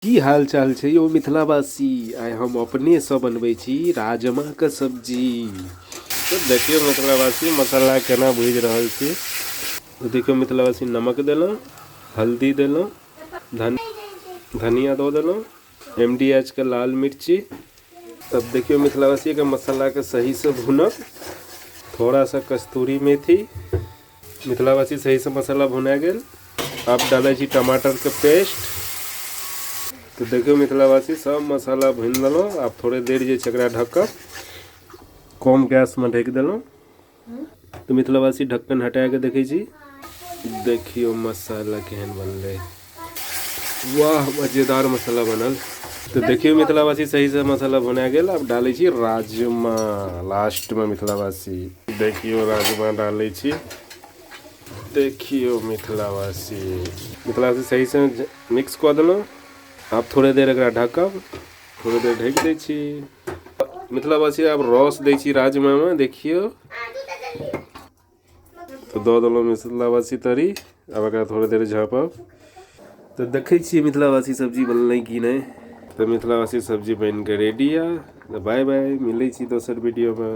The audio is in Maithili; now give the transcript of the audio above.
की हाल चाल छै यौ मिथिलावासी। आइ हम अपनेसँ बनबै छी राजमाके सब्जी। तऽ देखियौ मिथिलावासी, मसाला केना भुजि रहल छी। तऽ देखियौ मिथिलावासी, नमक देलहुँ, हल्दी देलहुँ, धनिया दऽ देलहुँ, एम डी एच के लाल मिर्ची। तब देखियौ मिथिलावासीके, मसालाके सहीसँ भुनब, थोड़ा सा कस्तूरी मेथी। मिथिलावासी, सहीसँ मसाला भुना गेल। आब डालै छी टमाटरके पेस्ट। तऽ देखियौ मिथिलावासी, सब मसाला भुनि लेलहुँ। आब थोड़े देर जे छै एकरा ढकब, कम गैसमे ढकि देलहुँ। तऽ मिथिलावासी, ढक्कन हटा कऽ देखै छी। देखियौ मसाला केहन बनलै। वाह, मजेदार मसाला बनल। तऽ देखियौ मिथिलावासी, सहीसँ मसाला भुना गेल। आब डालै छी राजमा लास्टमे। मिथिलावासी, देखियौ, राजमा डालै छी। देखियौ मिथिलावासी, मिथिलावासी, सहीसँ मिक्स कऽ देलहुँ। आब थोड़े देर एकरा ढकब। थोड़े देर ढकि दै छी। मिथिलावासी, आब रस दै छी राजमामे। देखियौ, तऽ दऽ देलहुँ मिथिलावासी तरी। आब एकरा थोड़े देर झाँपब। तऽ देखै छियै मिथिलावासी, सब्जी बनलै कि नहि। तऽ मिथिलावासी, सब्जी बनि कऽ रेडी यऽ। तऽ बाय बाय, मिलै छी दोसर वीडियोमे।